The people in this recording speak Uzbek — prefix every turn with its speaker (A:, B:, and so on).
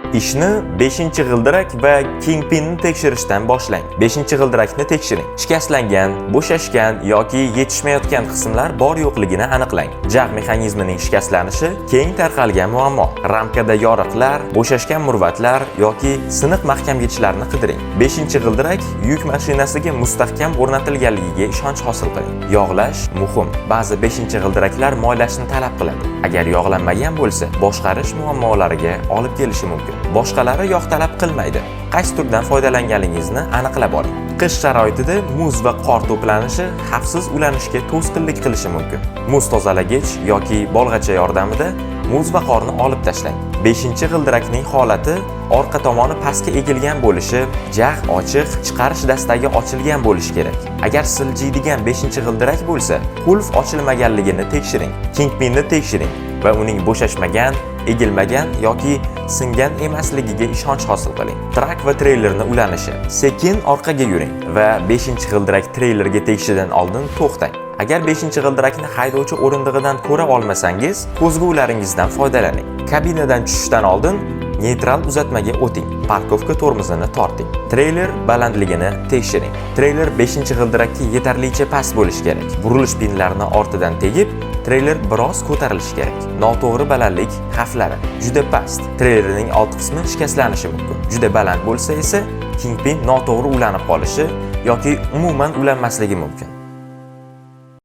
A: Ishni 5-g'ildirak va kingpinni tekshirishdan boshlang. 5-g'ildirakni tekshiring. Shikastlangan, bo'shashgan yoki yetishmayotgan qismlar bor yo'qligini aniqlang. Jag' mexanizmining shikastlanishi keng tarqalgan muammo. Ramkada yoriqlar, bo'shashgan murvatlar yoki siniq mahkamgichlarni qidiring. 5-g'ildirak yuk mashinasiga mustahkam o'rnatilganligiga ishonch hosil qiling. Yog'lash muhim. Ba'zi 5-g'ildiraklar moylashni talab qiladi. Agar yog'lanmagan bo'lsa, boshqarish muammolariga olib kelishi mumkin. Boshqalari yog' talab qilmaydi. Qaysi turdan foydalanganingizni aniqlab oling. Qish sharoitida muz va qor to'planishi xavfsiz ulanishga to'sqinlik qilishi mumkin. Muz tozalagich yoki bolg'acha yordamida muz va qorni olib tashlang. 5-g'ildirakning holati orqa tomoni pastga egilgan bo'lishi, jag' ochiq, chiqarish dastagi ochilgan bo'lishi kerak. Agar siljiydigan 5-g'ildirak bo'lsa, qulf ochilmaganligini tekshiring. Kingpinni tekshiring va uning bo'shashmagan, egilmagan yoki singan emasligiga ishonch hosil qiling. Truck va treylerni ulanishi. Sekin orqaga yuring va 5-g'ildirak treylerga tegishidan oldin to'xtang. Agar 5-g'ildirakni haydovchi o'rindig'idan ko'ra olmasangiz, ko'zgularingizdan foydalaning. Kabinadan tushishdan oldin neytral uzatmaga o'ting. Парковка tormozini torting. Treyler balandligini tekshiring. Treyler 5-g'ildirakka yetarlicha past bo'lishi kerak. Burilish pinlarini ortidan tegib, treyler biroz ko'tarilishi kerak. Noto'g'ri balandlik xavflari: juda past. Treylerning old qismi shikastlanishi mumkin. Juda baland bo'lsa esa, kingpin noto'g'ri ulanib qolishi yoki umuman ulanmasligi mumkin.